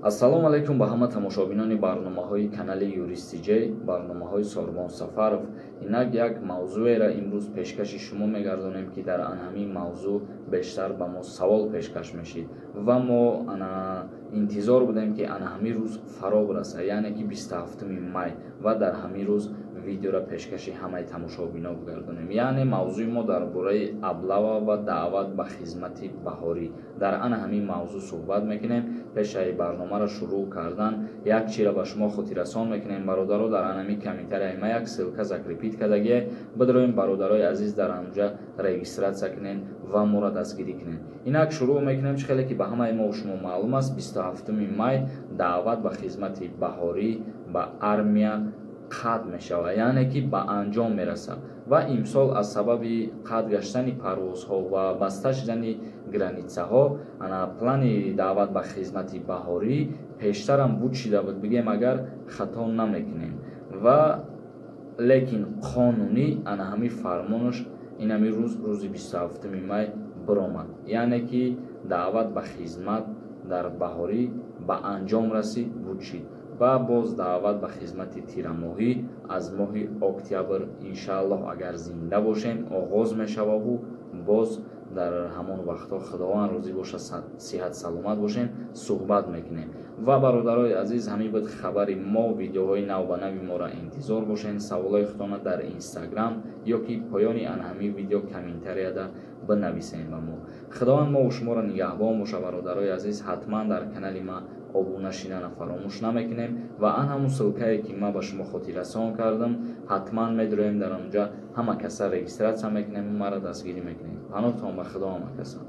Ассалому алайкум ба ҳама тамошобинони барномаҳои канали Юрист Тиҷей, барномаҳои Сорбон Сафаров. Инак як мавзӯеро имрӯз пешкаши шумо мегардонем, ки дар ан ҳамин мавзӯъ бештар ба мо савол пешкаш мешид ва мо ана интизор будем, ки ана ҳамин рӯз фаро бирасад, яъне ки 27 май, ва дар ҳамин рӯз видеоро пешкаши ҳамаи тамошобино бигардонем. Яъне мавзӯи мо дар бораи облава ва даъват ба хизмати баҳорӣ. Дар ана ҳамин мавзӯъ суҳбат мекунем. Пешаи барномаро шурӯъ кардан як чиро ба шумо хотиррасон мекунем, бародаро. Дар анами комментарияи ма як ссылка закрепить кардагие, бидроем, бародарои азиз, дар анҷа регистрация кунен ва моро дастгирӣ кунен. Инак шурӯъ мекунем. Чӣ хеле ки ба ҳамаи мо шумо маълум аст, 27 май даъват ба хизмати баҳорӣ ба армия қатъ мешавад, яъне ки ба анҷом мерасад. Ва имсол аз сабаби қатъ гаштани парвозҳо ва баста шудани границаҳо ана плани даъват ба хизмати баҳорӣ пештарам буд шида буд, бигем, агар хато намекунем. Ва лекин қонунӣ ана ҳамин фармонаш ин ҳамин рӯз, рӯзи 27 май биромад, яъне ки даъват ба хизмат дар баҳорӣ ба анҷом расид, буд шид. Ва боз даъват ба хизмати тирамоҳӣ аз моҳи октябр, иншааллоҳ, агар зинда бошем, оғоз мешававу боз дар ҳамон вақтҳо, Худованд розӣ боша, сиҳат саломат бошем, суҳбат мекунем. Ва бародарои азиз, ҳамин буд хабари мо. Видеоҳои навбанави моро интизор бошен. Саволҳои худтона дар Инстаграм ё ки поёни ана ҳамин видео комментарияда бинависем ба мо. Худованд мову шуморо нигаҳбон боша, бародарои азиз. Ҳатман дар канали ма обуна шидана фаромӯш намекунем ва ан ҳамун ссылкае, ки ман ба шумо хотиррасон кардам, ҳатман медроем, дар онҷа ҳама каса регистрация мекунем, маро дастгирӣ мекунем. Паноҳтон ба Худо, ҳама каса.